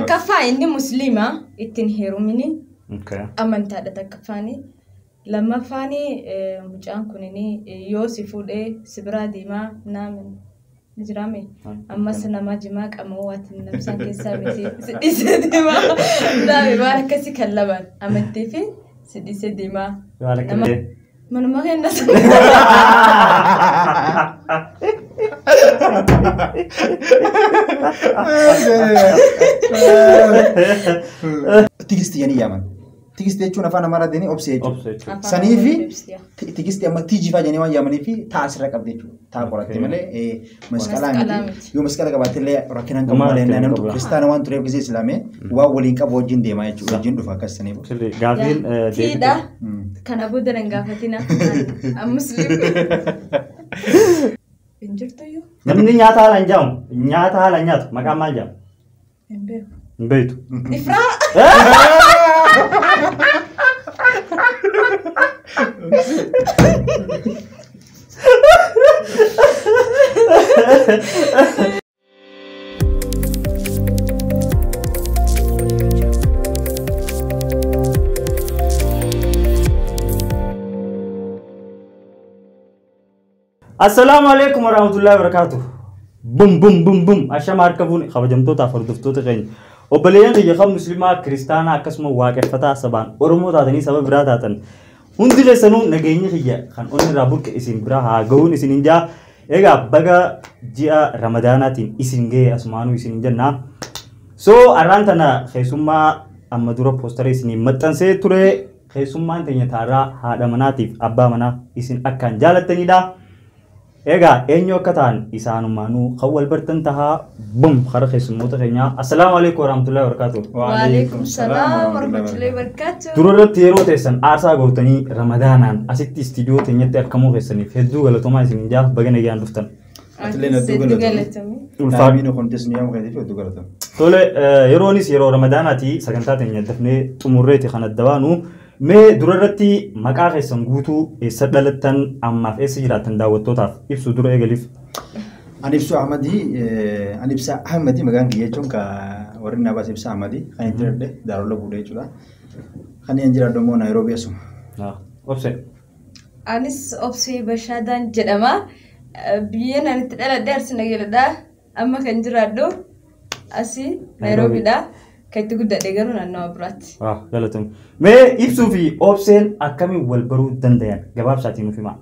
Takkaffaa inni musliima ittiin heerumini amantaadha takkaffaani. Lammaffaani mucaan kunini yoo si fuudhee si biraa deemaa naamin ni jiraame. Ammas nama jimaa qamoo waatiin namsaan keessaa miti si dhiisee deemaa. Naami waan akkasii kan lamaan amantii fi si dhiisee deemaa. Waan akka Manuma kenna. Tigistii jedhanii yaaman. Tigistii jechuun afaan Amaaraatiin obsee jechuudha. Obsa jechuudha. Sanii fi tigistii amma tiijii fa'aa jedhanii waan yaamanii fi taa asirra qabdi jechuudha. Taa qoratte malee masqalaa Masqalaa miti. miti. Yoo masqala qabaatte illee rakkina hin qabu Homaa malee rakkina hin namni qabu. kiristaana waan tureef gisee islaamee waan waliin qabu wajjin deemaa jechuudha. Wajjin dhufa akkas saniif. Sirrii gaafiin Tiidha. Kana booda nan gaafatina. An musliim. Hin jirtuyyuu? Namni nyaata haalaan jaamu nyaata haalaan nyaatu maqaan maal jaamu? Hin beeku. Hin beektu. Ifraa! Assalaamu alaikum warahmatullahi wabarakatuh. Bum bum bum bum ashama harka fuuni kabajamtootaaf hordoftoota keenya. Obboleeyyan kiyya kan musliimaa kiristaanaa akkasuma waaqeffataa sabaan Oromoo taatanii saba biraa taatan hundi keessanuu nageenyi kiyya kan onni irraa burqe isin biraa haa gahuun isin hin jaa. Egaa baga ji'a Ramadaanaatiin isin ga'e asumaanuu isin hin jennaa. So arraan tana keessummaa amma dura poostara isinii maxxansee ture keessummaan teenya taarraa haadha manaatiif abbaa manaa isin akkaan jaalattanidha. Egaa eenyu akka ta'an isaanumaanuu kan wal bartan tahaa bum kara keessummoota keenyaa. Assalaamu alaikum warahmatullahi wabarakatuh. Waalaikum salaam warahmatullahi wabarakatuh. Dura irratti yeroo teessan aarsaa gootanii Ramadaanaan asitti istiidiyoo teenyatti argamuu keessaniif hedduu galatoomaa isin jaa baga nagaan dhuftan. Atileen hedduu Hedduu galatoomi. galatoomi. Ulfaadhu. Taamiin kun nu yaamu keetiif hedduu galatoomi. Tole yeroonis yeroo Ramadaanaati sagantaa teenya dafnee xumurreeti kan adda baanu. Mee dura irratti maqaa keessan guutuu eessa dhalattan ammaaf eessa jiraattan daawwattootaaf ibsu dura eegaliif. Ani ibsu Ahmadii, ani ibsa Ahmadii maqaan kiyya jechuun ka warri na baase ibsa Ahmadii kan itti dhadhe Daarolla Buudhee jechuudha. Kan inni jiraadhu immoo Naayiroobii asuma. Obse. Anis Obsee Bashaadaan jedhama. Biyyeen ani itti dhaladhe Arsii Nageeladha. Amma kan jiraadhu asii Naayiroobiidha. Kan itti guddadhe garuu naannawa biraatti. Galatoomi. Mee ibsuu fi obseen akkamiin wal baruu dandayan gabaabsaatiin nuuf himaa.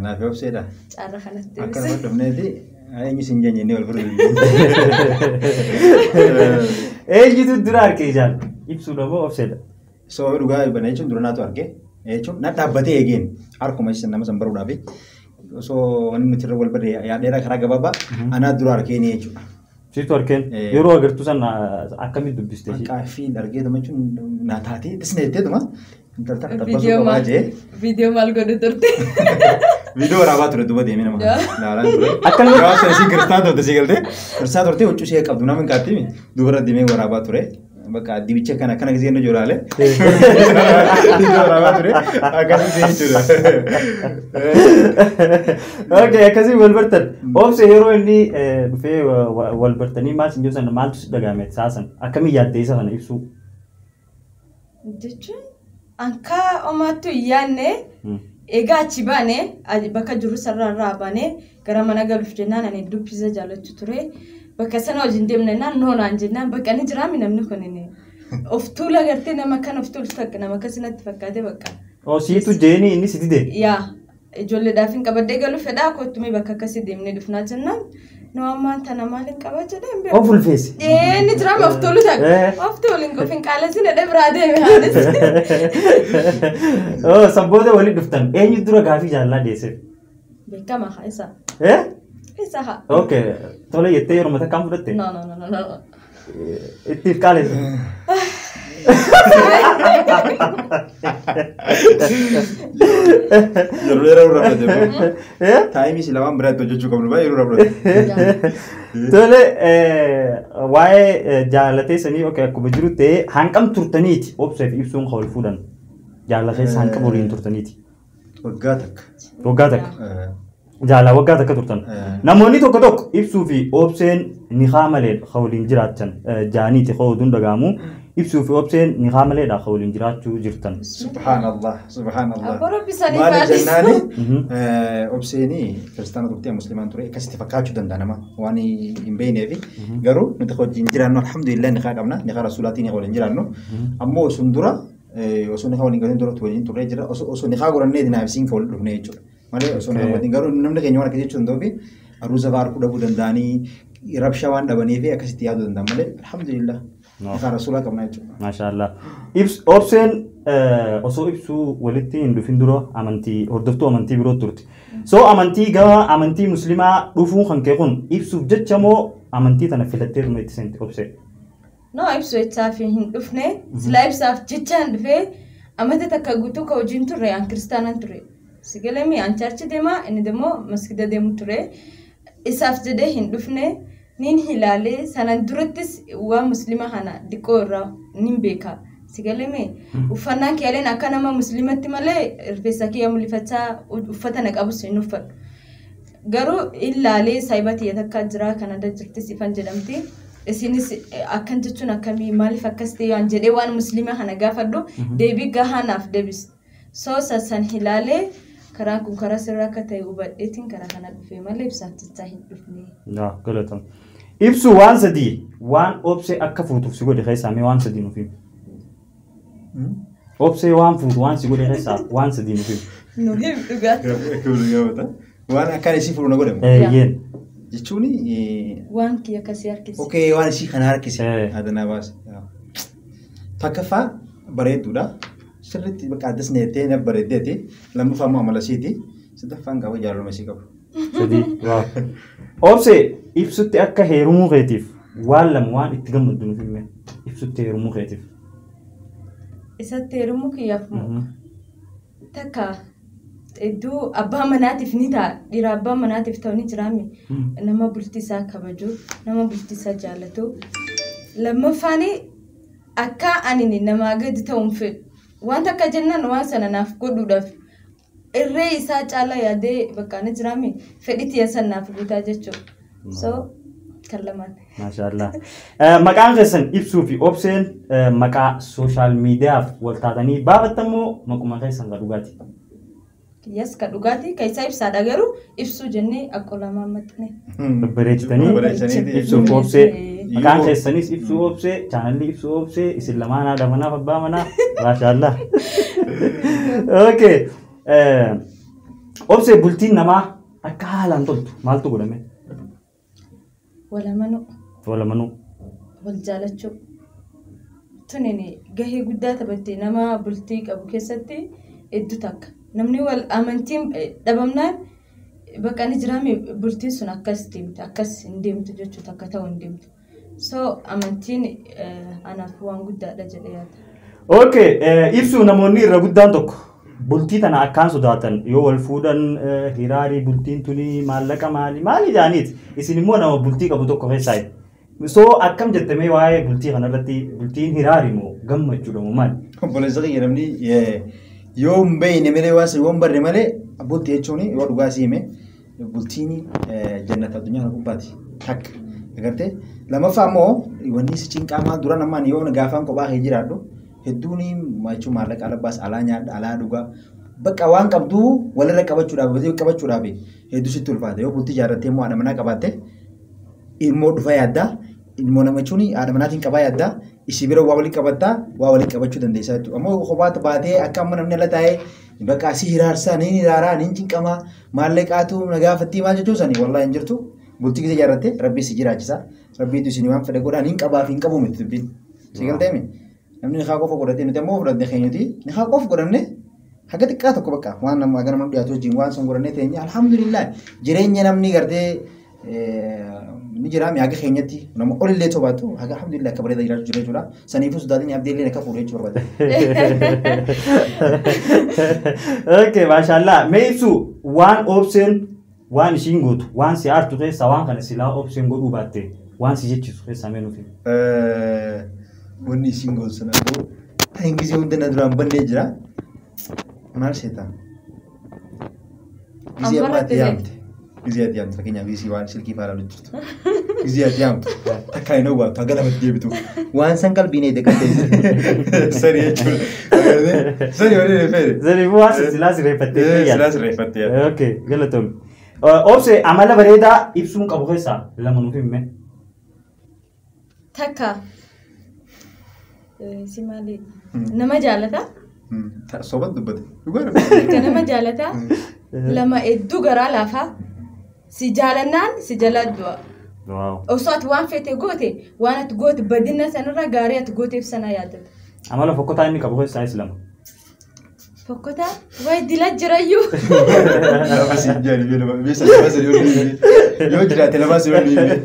Naafi obseedha. Caarraa kanatti Akka ibsa. nama dhufneeti eenyu sin jeenye inni wal baruu dandeenya. Eenyutu dura arge ijaan? Ibsuudha moo obseedha? So dhugaa bana jechuun dura naatu arge jechuun na dhaabbatee eegeen harkuma isa nama san baruudhaaf osoo wanni nuti irra wal barre yaadheera karaa gabaabaa anaa dura argeeni jechuudha. Siitu argeen yeroo agartuu sana akkamiin dubbiste? Maqaa fi argeetuma jechuun na taatee dhisne jetteetuma intala takka tabbasuu Viidiyoo qabaa maal jee viidiyoo maal godhu turte? viidiyoo waraabaa ture duuba deemee nama ilaalaa ture. Akka nama Gabaabsa isiin kiristaan turte si galtee kiristaan turte huccuu ishee qabdu nama hin kaattiimi duubarra deemee waraabaa ture. Bakka dibicha kana kana gisee inni ijoolaalee. Viidiyoo waraabaa ture akkasitti jechuudha. Okay, akkasii wal bartan. Obse yeroo inni dhufee wal bartanii maal sin jedhu maaltu si dhagahame saasan akkamiin yaaddee isa kana ibsuu? Jechuun ankaa homaattu hin yaadne egaa achi baane bakka jiru sarara irraa baane gara mana galuuf jennaan ani hedduu pizza jaallachuu ture. Bakka sana wajjin deemna jennaan noonaan jennaan bakka ni jiraami namni kun inni of tuula gartee nama kan of tuulu takka nama akkasii natti fakkaate bakka. Oo siitu jeeni inni si dide. Yaa ijoolleedhaaf hin qabadhee galuu fedhaa kottumee bakka akkasii deemnee dhufnaa jennaan nu ammaan tana maal hin qabaa jedhee hin beeku. Of ulfeesse. Inni jiraame of tuulu takka of tuulu hin qofin qaalessi dhadhee biraa deeme haalis. Oo sabboota waliin dhuftan eenyu dura gaafii jaalalaa dhiyeesseef? Beekama haa isa. Eh? Isa haa. Okay tole jettee yeroo mataa kam fudhatte? No no no no no. Ittiif qaalesse. Yeroo dheeraa nurra fudhate. Taayimii si lamaan biraatti hojjechuu qabnu baay'ee nurra fudhate. Tole waa'ee jaalatee sanii okay akkuma jiru ta'ee hanqam turtaniiti obseef ibsuun kan wal fuudhan jaalatee hanqam waliin turtaniiti. Waggaa takka. Waggaa takka. Jaalala waggaa takka turtan. Namoonni tokko tokko ibsuu fi obseen niqaa malee waliin jiraachan jaaniiti oduun dhaga'amu. Ibsuu fi obseen niqaa maleedha waliin jiraachuu jirtan. Subhaanallah, subhaanallah. Abbaa Rabbi sanii Maali faadis. jennaani obseenii kiristaana turtee musliimaan ture akkasitti fakkaachuu danda'a nama waan hin beekneefi garuu nuti wajjin jiraannu alhamdulillah niqaa qabna niqaa rasuulaatiin niqaa waliin jiraannu ammoo sun dura osoo niqaa waliin galin dura waliin turree jira osoo niqaa godhannee dinaaf isiin kan waliin dhufne jechuudha malee osoo niqaa godhatin garuu namni keenya waan akkas jechuu danda'uu fi aruusa fa'aa arguu dhabuu danda'anii rabshaa waan dhabanii fi akkasitti yaaduu danda'an malee alhamdulillah niqaa rasuulaa qabna jechuudha. Maashaallah. Obseen osoo ibsuu walitti hin dhufin dura amantii hordoftuu amantii biroo turte. So amantii gama amantii musliimaa dhufuun kan kee kun ibsuuf jecha moo amantii tana filatteetuma itti seente obsee? No ibsu jechaaf hin dhufne silaa ibsaaf jechaan dhufee amata takka guutuu ka hojiin turre an kiristaanan ture. Sigalami an chaarchi deemaa inni immoo masgida deemu ture. Isaaf jedhee hin dhufne nin ilaalee sanan durattis waan musliima kana diqqoo irraa nin beeka. Sigalame uffannaan kiyyaaleen akka nama musliimatti malee rifeensa kiyya mul'ifachaa uffata na qabus hin uffadhu. Garuu ilaalee saayiba tiyya takka jira Kanada jirtis ifan jedhamti. Isinis akkan jechuun akkamii maaliif akkas ta'e waan jedhee waan musliima kana gaafadhu deebii gahaa naaf deebis. So sassan ilaalee karaan kun karaa sirraa akka ta'e hubadheetiin karaa kana dhufee malee ibsaaf jechaa hin dhufne. Yaa galatama. Ibsu waan sadii waan obsee akka fuutuuf si godhe keessaa mee waan sadii nuuf himi. Obsee waan fuutu waan si godhe keessaa waan sadii nuuf himi. Nu himi dhugaatti. Waan akkaan isii fuudhu na godhamu. Eeyyeen. Jechuun Waan kiyya akkasii harkise. okee waan isii kana harkise adanaa baase. Takkaffaa bareedduudha. Sirriitti bakka addas neettee na bareeddeeti. Lammaffaa immoo amala isiiti. Sadaffaan qaba jaalala isii qabu. Sadii. Obsee ibsutti akka heerumuu keetiif waan lama waan itti gammaddu nuuf himi. Ibsutti heerumuu keetiif. Isatti heerumuu kiyyaaf moo takka iddoo abbaa manaatiif ni ta'a. Dhiira abbaa manaatiif ta'u ni jiraami. Nama bultii isaa kabaju, nama bultii isaa jaallatu. Lammaffaan akka ani namaa gadi ta'uun fedhu. Wanta akka jennaan waan sana naaf godhuudhaaf irree isaa caalaa yaadee bakka ni jiraami. Fedhii tiyya san naaf guutaa jechuudha. So kan lamaan. Maashaallah. Maqaan keessan ibsuu fi obseen maqaa sooshaal miidiyaaf wal taatanii baafattan moo maquma keessan ka dhugaati? Kiyyaas ka dhugaatii kan isaa ibsaadha garuu ibsuu jennee akkoo lamaan maxxane. Babbareechitanii ibsuu fi obsee maqaan keessanis ibsuu obsee chaanalli ibsuu obsee isin lamaan haadha manaaf abbaa manaa maashaallah. Okay. Obsee bultiin namaa akka haalaan toltu maaltu godhame? Walamanuu. Walamanuu. Wal jaalachuu. Tuni gahee guddaa taphatte nama bultii qabu keessatti hedduu takka. Namni wal amantiin dhabamnaan bakka inni jiraame bultiin sun akkas deemte akkas hin deemtu jechuudha akka ta'u hin deemtu. So amantiin anaaf waan guddaadha jedhee yaada. Okay, ibsuu namoonni irra guddaan tokko bultii tana akkaan sodaatan yoo wal fuudhan hiraarii bultiin tuni maallaqa maali maali jedhaniiti. Isin immoo nama bultii qabu tokko keessaa. So akkam jettamee waa'ee bultii kanarratti bultiin hiraarii moo gammachuudha moo maali? Obboleessa kiyya namni yoo hin beekne malee waan yoo hin barre malee bultii jechuun yoo dhugaa si hime bultiin jannata addunyaa kana gubbaati takka agartee lammaffaa immoo wanni si cinqaa maal dura namaan yoo gaafaan kophaa kee jiraadhu hedduun jechuun maallaqa alabbaas alaa nyaadha alaa dhugaa bakka waan qabdu walirra qabachuudhaaf walirra qabachuudhaaf hedduu sitti ulfaata yoo bultii ijaarrattee immoo haadha manaa qabaatte ilmoo dhufa yaaddaa ilmoo nama jechuun haadha manaatiin qabaa yaaddaa isii bira waa waliin qabattaa waa waliin qabachuu dandeessaa jechuudha. Ammoo kophaatti baatee akka amma namni ala taa'ee bakka asii hiraarsaa ni hiraaraa ni cinqamaa maallaqaatu na gaafattii maal jechuun sanii wallaahi hin jirtu bultii keessa ijaarratte rabbii si jiraachisa rabbiitu isin waan fedhe godhaa ni qabaa fi hin qabu miti dubbiin. Si galteemi namni niqaa qofa godhatee nuti ammoo fudhanne keenyuti niqaa qofa godhanne haga xiqqaa tokko bakka waan nama gara nama dhiyaatu wajjin waan sun godhannee teenye alhamdulillah jireenya namni gartee ni jiraame haga keenyatti nama olillee tobaatu haga alhamdulillah akka bareedaa jiraachuu jira jechuudha. Saniifuu sodaatiin abdii illee akka fuudhu jechuu barbaada. Okay, maashaallah. Mee ibsu waan obseen waan ishiin gootu waan si aartu keessaa waan kana silaa obseen godhuu baatte waan si jechisu keessaa mee nuuf himi. Wanni ishiin gootu sana immoo ta'in gisee hunda na duraan bannee jira. Maal seetaa? Gisee Amma ammaatti irratti yaamte. Gizee ati yaamtu fakkeenyaaf isii waan silkii faana jirtu. Gizee ati yaamtu takka hin hawwaatu haga lamatti deebitu. Waan san qalbiin eegde kan ta'e sani jechuudha. Sani waliin feere. Saniifuu waan silaa sirreeffattee Silaa sirreeffattee. Okay, galatoomne. Obse amala bareedaa ibsuun qabu keessaa lama nuuf himi. Takka si maali nama jaalata. Soban dubbate. Takka nama jaalata. Lama hedduu garaa laafaa. Si jaalannaan si jala du'a. Osoo ati waan feete goote waan ati goote badina sanarra gaarii ati gooteef sana yaadata. Amala fokkotaa inni qabu keessaa is lama. Fokkotaa wayi dila jirayyuu. Lama si jaali lama meeshaa lama si yoo jiraate lama si yoo dhiibe.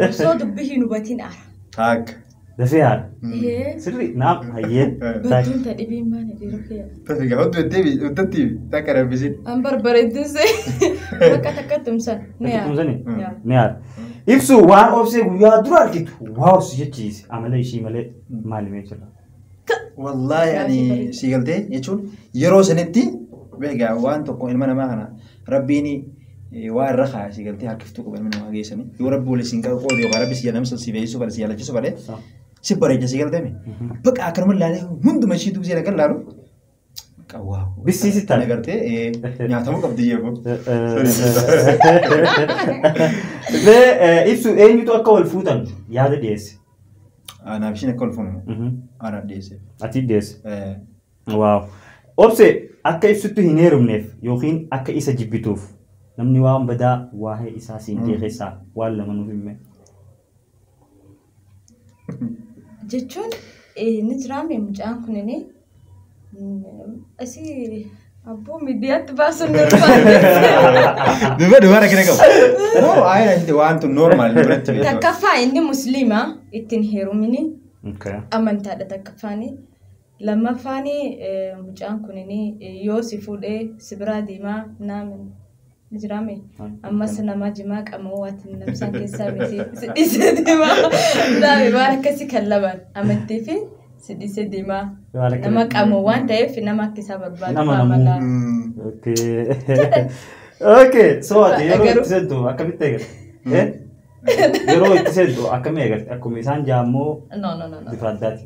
Osoo dubbii hin hubatiin aara. Taakka. Dafee haadha. Sirri naaf hayyee. Badduun ta dhibiin maali dhiiroo kiyya. Tafiga hodhu deebi hodhatti takka rabbisin. An barbareeddinse bakka takka tumsan. Tumsani? Ni haadha. Ibsu waan obsee guyyaa dura argitu waaw si jechiise amala ishii malee maali mee jira. Wallaahi ani si galtee jechuun yeroo sanitti beekaa waan tokko ilma namaa kana rabbiin waa irra kaaya si galtee harkiftuu qaba ilma namaa geessanii yoo rabbi waliin siin qabu qoode yookaan rabbi si jaallamsa si beeksisuu fedhe si jaalachiisuu fedhe si bareecha si galtee bakka akkanuma ilaalee hunduma ishiitu gisee kan ilaalu qawwaa. Bisiisi taate. Agartee nyaatamuu qabdi yeebo. Mee ibsu eenyutu akka wal fuutan yaada dhiyeesse? Anaaf ishiin akka wal fuunu. Anaaf dhiyeesse. Ati dhiyeesse. Waaw. Obse akka ibsutti hin heerumneef yookiin akka isa jibbituuf namni waan badaa waa'ee isaa siin jee keessaa waan lama nuuf himi. Jechuun ni jiraame mucaan kunini asii abboo miidiyaatti baasuun normaal. Duba duba rakkina qabu. No ayira waan tun normaal biratti. Takkaffaa inni musliima ittiin heerumini amantaadha takkaffaani. Lammaffaani mucaan kunini yoo si fuudhee si biraa deemaa naamin. Ni jiraame ammas nama jimaa qamoo waatiin namsaan keessaa miti si dhiisee deemaa naame waan akkasii kan lamaan amantii fi si dhiisee deemaa nama qamoo waan ta'eef nama akka isaa barbaadu amala. Okay, so ati yeroo itti seentu akkamitti eegalte? Yeroo itti seentu akkamii eegalte? Akkuma isaan jaammoo bifa addaati.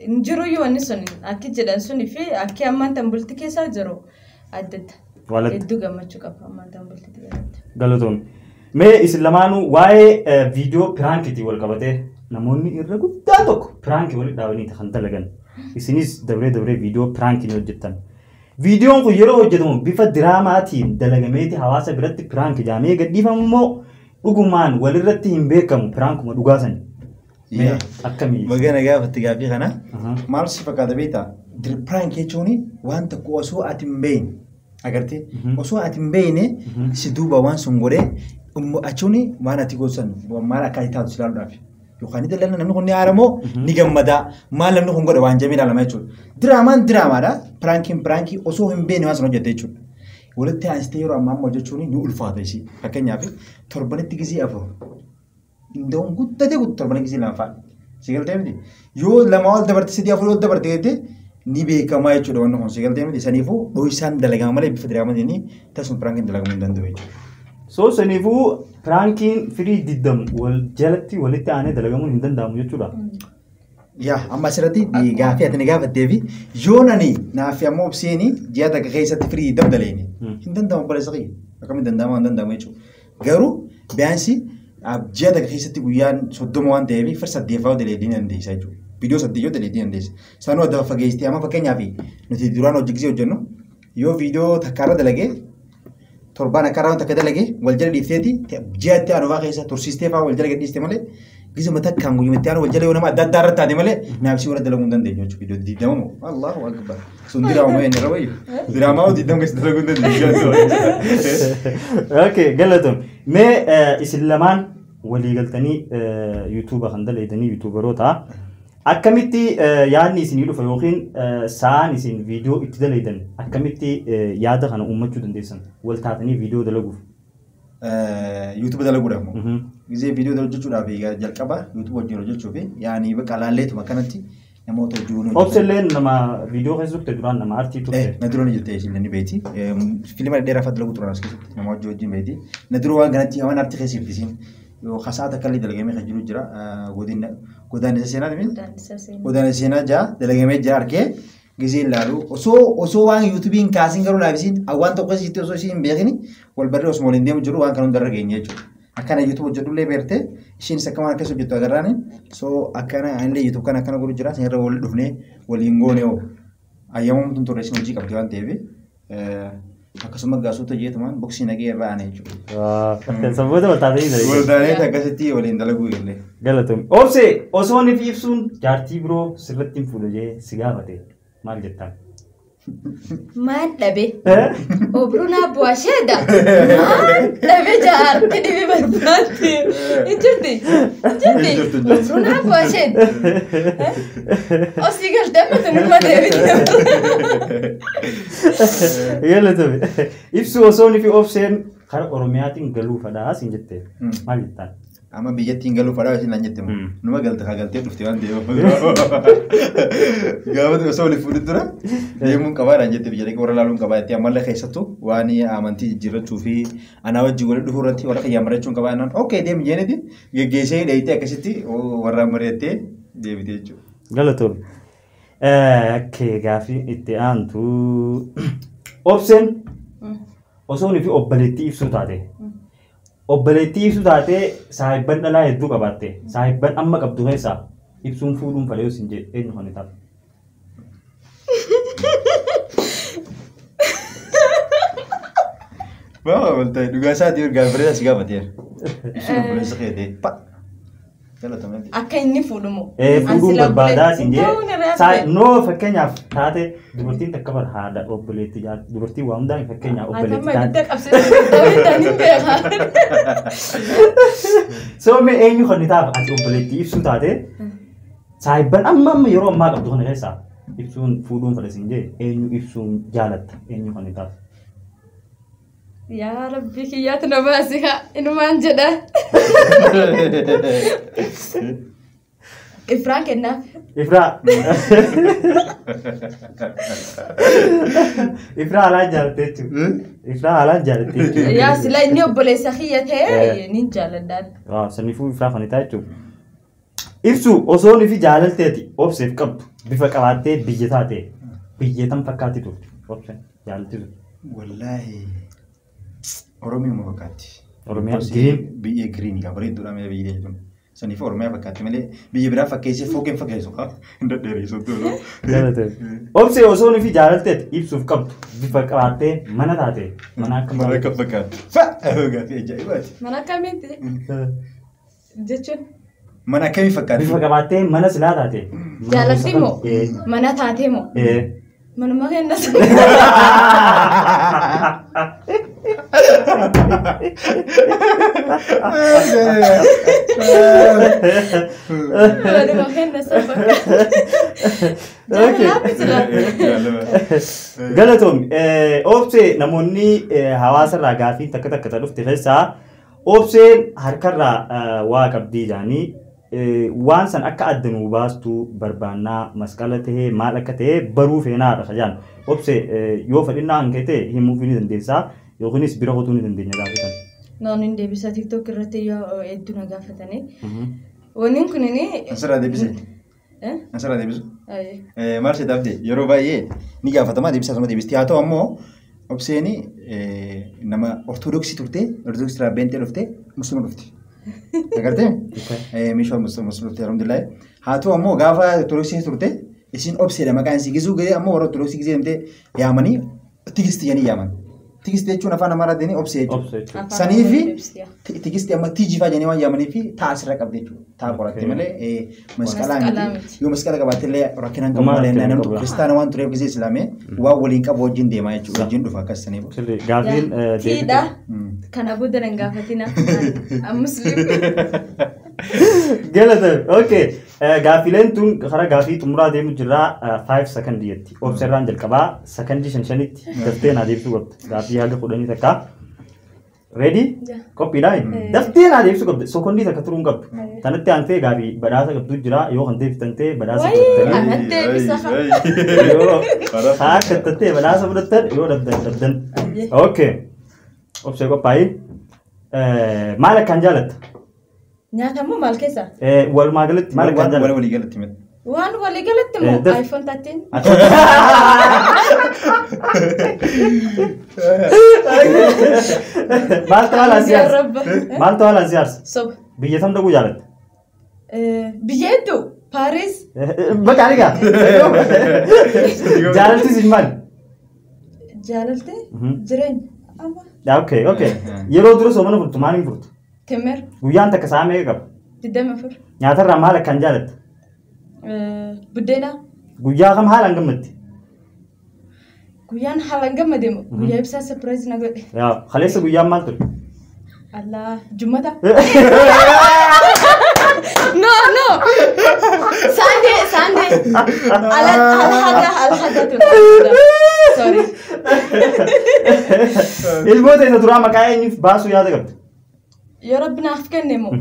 Hin jiruyyuu wanni sun akki jedhan sunii fi akki ammaan tan bulti keessaa jiru adda adda. Hedduu gammachuu qaba ammaan bultitti galatti. Galatoomne. Mee isin lamaanuu waa'ee viidiyoo piraankiitiin wal qabatee namoonni irra guddaa tokko piraankii walitti dhaabanii kan dalagan. Isinis dabree dabree viidiyoo piraankii ni hojjettan. Viidiyoon kun yeroo hojjetamu bifa diraamaatiin dalagameeti hawaasa biratti piraankii jedhamee gadhiifamu immoo dhugumaan walirratti hin beekamu piraankuma dhugaa sani. Mee akkamii? Bagana gaafatti gaaffii kana maal si fakkaata beektaa? Piraankii jechuun waan tokko osoo ati hin beekne agartee osoo ati hin beekne si duuba waan sun godhee achuun waan ati goosan maal akka ati taatu si ilaaluudhaaf. Yookaan dallaan namni kun ni haaramoo ni gammadaa maal namni kun godhe waan jamii ilaalama jechuudha. Diraamaan diraamaadha. Piraankiin piraankii osoo hin beekne waan sun hojjette jechuudha. Walitti aansitee yeroo ammaa amma hojjechuun ni ulfaata isii. Fakkeenyaaf torbanitti gizee 4 Inda'uun guddatee guutuu torbanitti gizee 2 fa'a. Si galtee miti? Yoo 2 ol dabarte 3 4 ol dabarte jettee ni beekamaa jechuudha wanni kun si galtee miti. Saniifuu dho'isaan dalagama malee bifa diraamaatiin tasuma piraankiin dalagamuu hin danda'u jechuudha. So saniifuu piraankiin firii 20 wal jalatti walitti aanee dalagamuun hin danda'amu jechuudha. Yaa amma asirratti gaaffii ati ni gaafattee fi yoo nani naaf ammoo obseen ji'a takka keessatti firii 20 daleeni hin danda'amu obboleessa kiyya akkamiin danda'ama hin danda'amu jechuudha. Garuu biyaansi ji'a takka keessatti guyyaan 30 waan ta'eef fir 8 dalee ni dandeessa jechuudha. Viidiyoo 8 yoo dalee ni dandeessa. Sanuu adda fageessitee amma fakkeenyaaf nuti duraan hojii gisee hojjennu yoo viidiyoo takkaarra dalagee torbaan akka raawwan takka dalagee wal jala dhiifteeti ji'atti aanu fa'aa keessa tursiistee fa'aa wal jala gadhiiste malee gisuma takkaan guyyumatti aanu wal jala yoo nama adda addaa irratti taate malee naafsii warra dalaguu hin dandeenyu jechuudha. Viidiyoo 20 moo Allahu akbar sun diraamaa inni irra wayyu diraamaa hoo 20 keessa dalaguu hin dandeenyu. Okay galatoom mee isin lamaan walii galtanii yuutuuba kan dalaydanii yuutuubaroota akkamitti yaadni isinii dhufa yookiin sa'aan isin viidiyoo itti dalaydan akkamitti yaada kana uummachuu dandeessan wal taatanii viidiyoo dalaguuf? Yuutuuba dalaguudhaaf moo? Gisee viidiyoo hojjechuudhaaf jalqaba yuutuuba wajjin hojjechuuf yaani bakka laalleetuma akkanatti Namoota hojii waliin. Obselleen nama viidiyoo keessa turte duraan nama artii turte. Na dura ni jirte isheen ni beeti. Fiilma dheeraa fa'aa dalagu turan as keessatti nama hojii wajjin beeti. Na dura waan kanatti waan artii keessa jirti. Yoo hasaa takka illee dalagamee kan jiru jira. Godaannisa seenaa miti. Godaannisa seenaa jaa dalagamee jira argee gisee ilaalu osoo waan yuutuubiin kaasiin garuu laafisiin waan tokko isitti osoo isiin hin beekini wal barree osoo waliin deemu jiru waan kan hundarra geenye jechuudha. Akkana yuutuub hojjedhullee beertee isheenis akka waan akkas hojjettu agarraani. So akkana anillee yuutuub kana akkana godhu jira isin irra wal dhufnee waliin goone hoo ayyamamtuun turre isin hojii qabdi waan ta'eef akkasuma gaasota jeetumaan boksii nagee irraa aane jechuudha. Sababoota waltaatanii dalagu. Waltaanee akkasitti waliin dalaguu illee. Galatoomii. Obse osoo inni ibsuun jaartii biroo sirratti hin fuudhu jee si gaafate maal jettaan? Maal dhabe? Obrunaa bu'aa sheeda. Maal dhabe jaartii dhibi barbaadde? Hin jirti? Hin jirti? Obrunaa bu'aa sheeda. Osii galtee amma tunuma deebite. Galatoomii. Ibsu osoo inni fi obseen karaa Oromiyaatiin galuu fadhaa siin jette maal jettaan? Amma biyyattiin galuu fadhaa isin naan jette numa galte haa galtee dhufte waan ta'eef gaafa osoo waliif fuudhu dura deemuun qabaa naan jette biyya warra laaluun qabaa jettee ammallee keessattuu waan amantii jijjiirrachuu fi anaa wajjin waliin dhufuu irratti warra kiyyaa mari'achuun qabaa naan okay deemi jeeniti geggeessee dheeyitee akkasitti warra mari'attee deebite jechuudha. Galatoomii. Akkee gaafii itti aantu obseen osoo inni fi obboleettii ibsuu taate. Obboleettii ibsuu taatee saahibban dhalaa hedduu qabaatte saahibban amma qabdu keessaa ibsuun fuudhuun fadhee yoo siin jedhe eenyu kan ta'a? Bawa walta'i dhugaa isaatii ergaa bareedaa si gaafateera. Ibsuun obboleessa kee ta'e pa. Galatoomii. Akka inni fuudhu moo? Fuudhuun barbaadaa siin jedhe noo fakkeenyaaf taate dubartiin takka bara haadha obboleettii dubartiin waa hundaan fakkeenyaaf obboleettii taate. Amma qabsiisuu ta'uu beekaa. So mee eenyu kan taaf ati obboleettii ibsuu taate saahibban amma amma yeroo ammaa qabdu kana keessaa ibsuun fuudhuun fedha siin jedhe eenyu ibsuun jaalatta eenyu kan taaf? Yaa Rabbi kiyyaatu na baasi haa inumaan jedha. Ifraan kennaaf. Ifraa. Ifraa haalaan jaalatte jechuudha. Ifraa haalaan jaalatte jechuudha. Yaa sila inni obboleessa kiyya ta'e nin jaaladhaan. Saniifuu ifraa kan ta'a jechuudha. Ibsu osoo inni fi jaalalteeti obseef qabdu bifa qabaattee biyya taate biyya tam fakkaatti turte obseen jaalatti turte. Wallaahi Oromiyaa fakkaatti. Oromiyaa giriin. Biyya giriin qaba bareedduudha mee biyya jechuun. Saniif Oromiyaa fakkaatti malee biyya biraa fakkeessee fookeen fakkeessu qaba. Hin dadheeressu. Obsee osoo inni fi jaalalteeti ibsuuf qabdu bifa qabaattee mana taate mana akka Mana akka fakkaatti. Fa'a gaaffii ajaa'ibaati. Mana akkamitti? Jechuun. Mana akkamii fakkaatti? Bifa qabaattee mana silaa taate. Jaalalti moo? Mana taatee moo? Manuma kenna sana. Manuma kenna sana fakkaatti. Jaalalaaf silaa. Galatoomii. Obsee namoonni hawaasarraa gaaffii takka takka dhufte keessaa obseen harkarraa waa qabdii jedhanii waan san akka adda nuu baastuu barbaannaa masqala tahee maal akka ta'e baruu feenaadha kajaan. Obsee yoo fedhinnaa hanqee ta'e himuufii ni dandeessaa yookiinis bira qotuu ni dandeenya gaafatan. Naannoon hin deebisa TikTok irratti yoo hedduu na gaafatanii. Wanni kunini. Asirraa deebise. Asirraa deebisu. Maal ishee taafte yeroo baay'ee ni gaafatama deebisa asuma deebisti haa ta'u ammoo obseeni nama ortodoksii turte ortodoksii irraa beentee dhufte musliima dhufte. Agartee? Meeshaa musliima dhufte alhamdulillah. Haa ta'u ammoo gaafa ortodoksii turte isin obseedha maqaan isii gisuu gahee ammoo warra ortodoksii gisee deemtee yaamanii tigisti jedhanii yaaman. Tigisti jechuun afaan Amaaraatiin obsee jechuudha. Sanii fi tigisti amma tiijifaa jedhanii waan yaamanii fi ta'a asirra qabdi jechuudha. Ta'a qoratte malee masqalaa miti. Yoo masqala qabaatte illee rakkina hin qabu malee namni kiristaana waan tureef gisee islaamee waan waliin qabu wajjin deemaa jechuudha. Wajjin dhufa akkas saniif. Gaafiin Tiidha. Kana booda nan gaafatina. Musliim. Galatoomii. Okay. Gaaffileen tun karaa gaaffii xumuraa deemu jirra 5 sekondii jetti. Obseerraan jalqabaa sekondii 5-5tti daftee naa deebisuu qabda. Gaaffii haga 10 takka. Ready? Qophiidhaa? Daftee naa deebisuu qabda. Sekondii takka turuu hin qabdu. Kanatti aantee gaafii badhaasa qabdu jira yoo kan deebiftan ta'e badhaasa Wayii, fudhattanii anatti deebisa. yoo akka ta'e badhaasa fudhattan yoo dhabdan dhabdan. Okay. Obsee qophaa'ii. Maal akkaan jaalatta? Nyaata immoo maal keessa? Walumaa galatti maal akkaan Waan jaalatta? walii galatti miti. Waan walii galatti immoo iPhone 13. Maaltu haalaan si Yaa aarsa? Rabba. Maaltu haalaan si aarsa? Soba. Biyya tam dhaquu jaalatta? Biyya hedduu Paaris. Bakka ani gaa. Jaalalti siin maali? Jaalalti jireenya. Amma Okay, okay. Yeroo dura soomana furtu maaliin furtu? Timir. Guyyaan takka sa'a meeqa qaba? 24. Nyaatarraa maal akkaan jaalatta? Buddeena. Guyyaa kam haalaan gammaddi? Guyyaan haalaan gammadeemu. Guyyaa ibsaa surprise na godhe. Yaa, kaleessa guyyaan maal ture? Allah jummata. No no. Sunday Sunday. Alhada alhada ture. Sorry. Ilmoota isa duraa maqaa eenyuuf baasuu yaada qabda? Yoo Rabbi naaf kenne immoo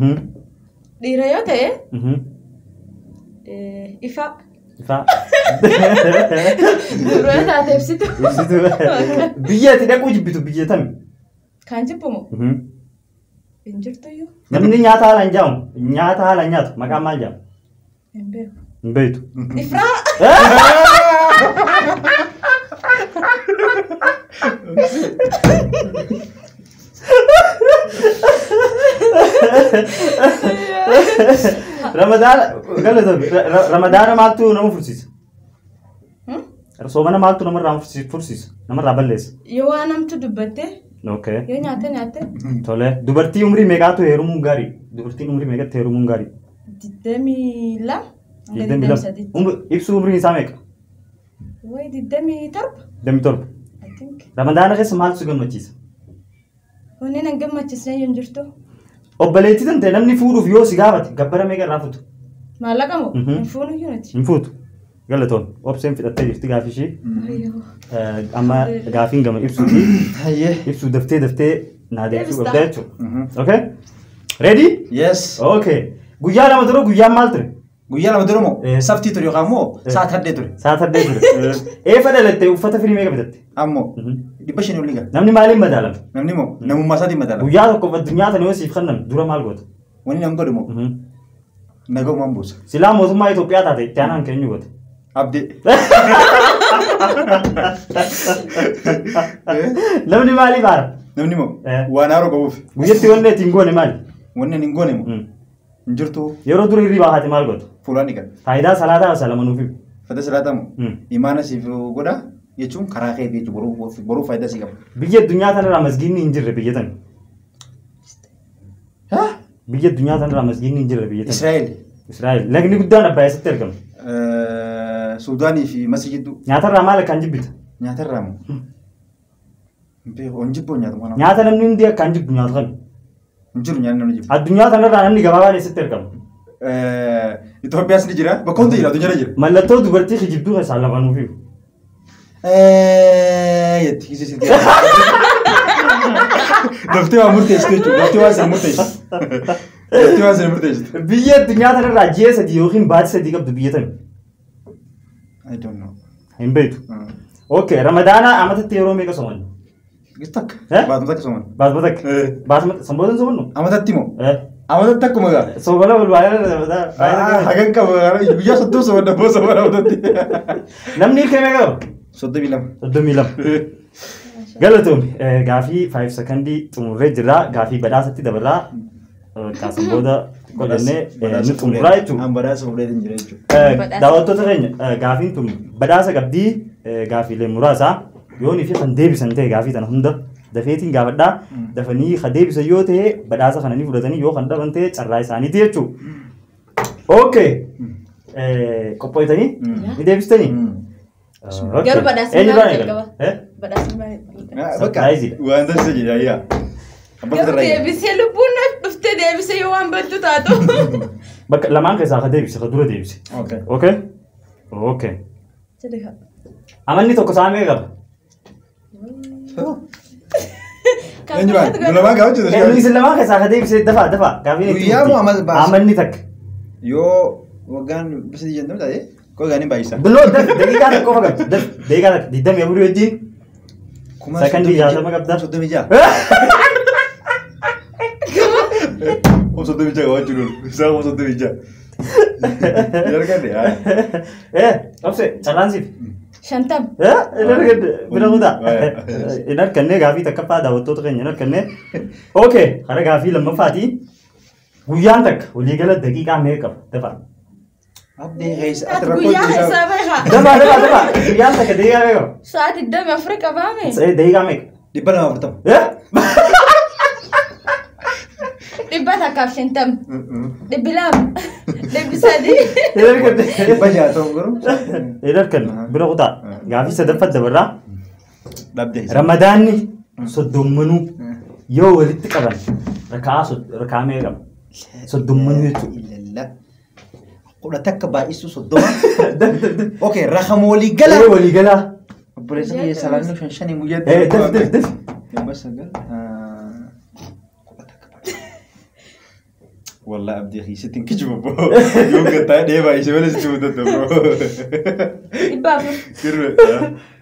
dhiira yoo ta'e ifa. Ifaa. Dubra yoo taate ibsitu. Ibsituu. Biyya ati dhaquu jibbitu biyya tami? Kan jibbumu hin jirtu iyyuu. Namni nyaata haalaan jaamu nyaata haalaan nyaatu maqaan maal jaamu? Hin beeku. Hin beektu. Ifraa. Ramadaana galatoomi. Ramadaana maaltu nama fursiisa? Soomana maaltu namarraa fursiisa? Namarraa balleessa? Yoo waan namtu dubbatte. Okay. Yoo nyaatte nyaatte. Tole. Dubartii umrii meeqaatu heerumuun gaarii? Dubartiin umrii meeqatti heerumuun gaarii? 22. Hanga 22. 23. Ibsuu umriin isaa meeqa? Wayi 27. 27. I think. Ramadaana keessa maaltu si gammachiisa? Wanni nan gammachiisne hin jirtu. Obboleettii tante namni fuudhuuf yoo si gaafate gabbara meeqa irraa fuutu? Maallaqa moo? Hin fuunu iyyuu nuti. Hin fuutu. Galatoon obseen fixattee jirti gaafii ishii. Amma gaafiin gama ibsuuti. Hayyee. Ibsuu daftee daftee naa deebisuu Deebista. qabda jechuudha. Okay? Ready? Yes. Okay. Guyyaa lama dura guyyaan maal ture? Guyyaa lama dura moo saftii ture yookaan immoo sa'a tardee ture. Sa'a tardee ture. Eefa dhalatte uffata firii meeqa bitatte? Ammoo 500 olii gala. Namni maaliin madaalama? Namni moo namummaa isaatiin madaalama. Guyyaa tokkoof addunyaa tana yoo siif kennan dura maal goota? Wanni nan godhu moo nagaumaan buusa. Silaa mootummaa Itoophiyaa taate itti aanaan keenyu goota. Abdii. Namni maaliif aara? Namni moo waan haaroo qabuuf. Guyyatti wanni ati hin goone maali? Wanni ani hin goone moo hin jirtu. Yeroo dura hirribaa haati maal goota? Fuulaan dhiqan. Faayidaa salaataa osoo lama nuuf himi. Faayidaa salaataa moo imaana siif godha jechuun karaa kee jechuun boruu faayidaa si qaba. Biyya addunyaa tanarraa masgiinni hin jirre biyya tani. Biyya addunyaa tanarraa masgiinni hin jirre biyya tani. Israa'el. Israa'el. Lagni guddaan Abbaay eessatti argama? Suudaanii fi Masrii jidduu. Nyaatarraa maal akkaan jibbita? Nyaatarraa moo? Hin jibbu nyaata kana. Nyaata namni hundi akkaan jibbu nyaata kami? Hin jiru nyaanni namni jibbu. Addunyaa tanarraa namni gabaabaan eessatti argama? Itoophiyaas ni jira. Bakka hundi jira addunyaarra jira. Mallattoo dubartii kijibduu keessaa lama nuuf himi. Yetti kisi sitti. Daftee waa murteessitu jechuudha. Daftee waa sin murteessitu. Daftee waa sin murteessitu. Biyya addunyaa tanarraa ji'a 3 yookiin baatii 3 qabdu biyya tami? I don't know. Hin beektu. Okay, Ramadaana amatatti yeroo meeqa soomanna? Gis takka. Baatuma takka soomanna. Baatuma takka. Baatuma sanboota hin soomannu? Amatatti moo? Amatatti akkuma gaa. Soomana wal baay'ee Hagan qaba guyyaa 30 soomanna boo soomana amatatti. Namni ilkee meeqa qaba? 32. 32. Galatoom gaafii 5 sekondii xumurree jirra. Gaafii badhaasatti dabalaa. Kaasan booda xiqqoo jennee ni xumuraa jechuudha. An badhaasa fuudhee hin jira jechuudha. Daawwattoota keenya gaafiin tun badhaasa qabdii gaafiilee muraasa yoonii fi kan deebisan ta'e gaafii tana hunda dafeetiin gaafadhaa. Dafanii kan deebisan yoo ta'e badhaasa kana ni fudhatanii yoo kan dhaban ta'e carraa isaaniiti jechuudha. Okay. Qophoofitanii? Ni deebistanii? Garuu badhaasni maal jalqaba? Badhaasni maal? Bakka waan dansa jedha yaa. Garuu deebisee lubbuun dhuftee deebisee yoo waan baddu taatu. Bakka lamaan keessaa ka deebise ka dura deebise. Okay. Okay. Okay. Amanni tokko sa'a meeqa qaba? Eenyu baay'ee? Nu lamaan gaafachuu Nu isin lamaan keessaa ka deebisee dafaa dafaa gaafiin itti Guyyaa moo amma baasa? Amanni takka. Yoo waggaan bisa jennu taate koo gaanii baay'isa. Biloo daf daqiiqaa tokko qofa qabdi. Daf daqiiqaa takka 24 wajjin. Sakandii 60 qabda. 36. 36 qabachuu dura. Isaan 36. Hin arganne. Obse carraan siif. 50. Hin arganne bira kutaa. Hin arganne gaafii takkaffaa daawwattoota keenya hin arganne. Okay, hara gaafii lammaffaati. Guyyaan takka waliigala daqiiqaa meeqa qaba? Dafaa. Abdii keessa ati rakkoo Guyyaa keessaa beekaa. Dafaa dafaa dafaa. Guyyaan takka daqiiqaa meeqa qaba? Sa'a 24 qabaame. Daqiiqaa meeqa? 240. 150. 200. 300. Hin arganne. 600 garuu. Hin arganne bira kutaa. Gaafii sadaffaa dabarraa. Dhabdee. Ramadaanni soddommanuu yoo walitti qaban rakaa meeqa qaba? Soddommanuu jechuudha. 11 baay'isuu 30. Okay, rakama walii gala. Walii galaa. Obboleessa kiyya salaanni shan shanii guyyaatti. Daf daf daf. 900. 11 baay'isuu. Wallah abdii kiisitti hin kijibu bro. Yoo gataa dhee baay'isee malee sitti mudatu bro. 400. Kirre.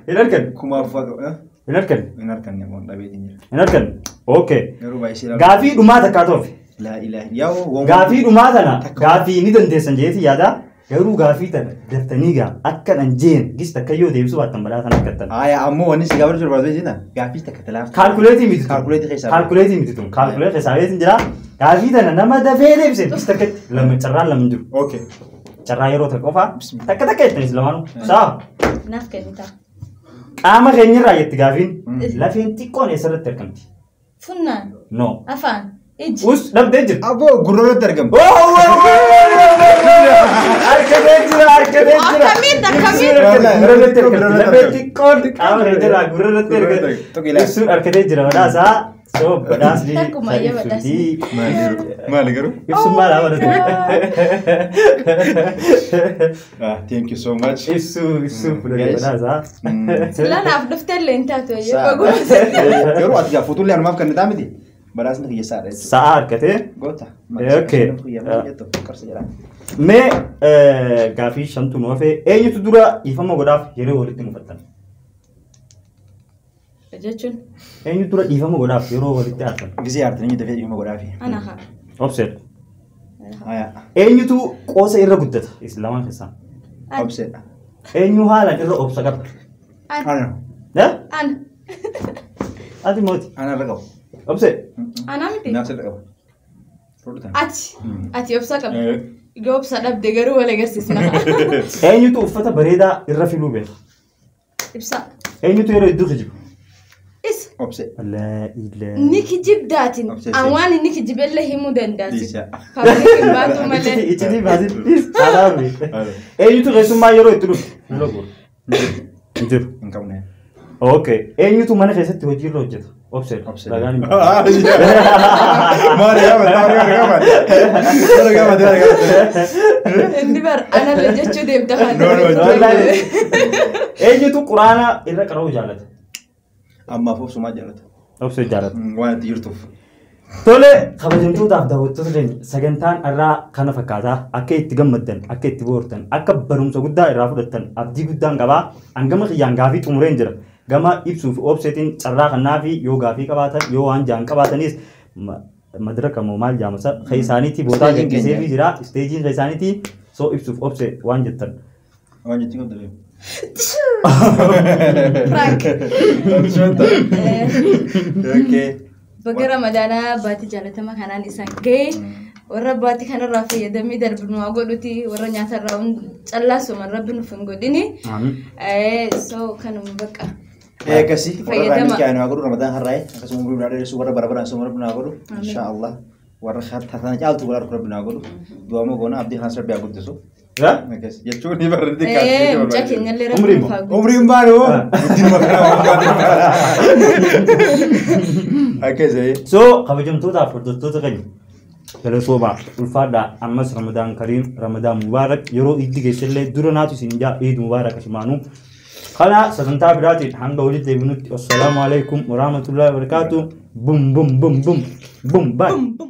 Hin arganne. 4000 qaba. Hin arganne. Hin arganne moon dhabeetiin jira. Hin arganne. Okay. Garuu baay'isee. Gaafii dhumaa takkaa toofe. Laa ilaaha yaa Gaafii dhumaa tana gaafii ni dandeessan jeeti yaada. Garuu gaafii tana daftanii gaa akka dhan jeen gis takka yoo deebisuu baattan balaa sana argattan. Aya ammoo wanni si gaafachuu barbaadu jechuudha. Gaafii takka talaaf. Kaalkuleetii miti tun. Kaalkuleetii keessaa. Kaalkuleetii miti tun. Kaalkuleetii keessaa beetin jira. Gaafii tana nama dafee deebise gis takkatti lama carraan lama hin jiru. Okay. Carraa yeroo takka qofaa takka takka jettanis lamaanuu. Saa Naaf kennitaa. qaama keenyarraa jetti gaafiin lafeen xiqqoon eessarratti argamti? Funnaan. No. Afaan. Iji. Us dhabdee jirti. Aboo gurra irratti argama. Argatee jira, argatee jira. Akkamiin akkamiin. Gurra irratti argamti. Lafeen xiqqoon qaama keenyarraa gurra irratti argamti. Ibsuun argatee jira badhaasaa. So badhaasni Takkuma iyyuu badhaasni. Maali garuu? Ibsuun maal haa badhatu? Thank you so much. Ibsuu ibsuu fudhatee badhaasaa. Sila naaf dhuftee illee hin taatu. Garuu ati gaa fuutullee anumaaf kan ta'an miti. Badhaasni kiyya saadha jechuudha. Sa'a argatee. Goota. Okay. Mee gaafii shantu nu hafee eenyutu dura dhiifama godhaaf yeroo walitti mufattan? Jechuun. Eenyutu dura dhiifama godhaaf yeroo walitti aartan? Gisee aartan eenyu dafee dhiifama godhaafi? Ana haa. Obseedha. Eenyutu qoosa irra guddata? Isin lamaan keessaa. Obseedha. Eenyu haalaan irra obsa qaba? Ana. Ana. Ati mooti. Ana irra qabu. Obse. Ana miti. Naaf irra qaba. Ati. Ati obsa qabda. Yoo obsa dhabde garuu wal agarsiisna. Eenyutu uffata bareedaa irra filuu beeka? Ibsa. Eenyutu yeroo hedduu kijiba? Isa. Obse. Ni kijibdaatiin. An waan inni kijibellee himuu dandaati. Pabliik hin baatu malee. Iccitii baasin. Alaabni. Eenyutu keessummaa yeroo itti dhufu? Hin jiru. Hin qabne. Okay. Eenyutu mana keessatti hojii irra hojjeta? Obse. Obse. Ragaan hin Maali yaa maali yaa maali yaa maali yaa maali. Inni bar anallee jechuu deemta. No no. Eenyutu quraana irra qara'uu jaalata? Ammaaf obsumaa jaalata. Obse jaalata. Waan itti jirtuuf. Tole kabajamtootaaf daawwattoota keenya sagantaan irraa kana fakkaataa akka itti gammaddan akka itti boortan akka barumsa guddaa irraa fudhattan abdii guddaan qabaa hangama kiyyaan gaafii xumureen jira gama ibsuu fi obseetiin carraa kannaa fi yoo gaafii qabaatan yoo waan jaan qabaatanis madaraka moo maal jaamasa keessaaniitii bootaa geggeessee fi jira isteejiin keessaaniitii soo ibsuuf obse waan jettan. Waan jettiin qabda beeku. Frank. Okay. Baga Ramadaanaa baatii jaalatama kanaan isaan ga'e warra baatii kanarraa fayyadamee darbinu haa godhuti warra nyaatarraa callaa sooman rabbi nuuf hin godhini. So kanuma bakka. Akkasii warra raamii kaa'anii haa godhu Ramadaan har'aa'e akkasuma umurii biraa dheeressu warra bara baraan sooma rabbi naa godhu inshaallah warra tana caaltu warra harku rabbi naa godhu du'amoo goona abdii kanas rabbi haa guddisu. Jechuun ni barreetti kaasee mucaa keenyallee rabbi nuuf haa guddisu. Umriin baanu guddinuma kana waan Akkasii. So kabajamtootaaf hordoftoota keenya galatoomaa ulfaadhaa ammas Ramadaan Kariim Ramadaan Mubaarak yeroo itti geessellee dura naatu isin jaa Eid Mubaarak asumaanuu Kana sagantaa biraatiin hanga walitti deebinutti, assalaamu alaikum warahmatullahi wabarakatuh. Bum bum bum bum bum, bye.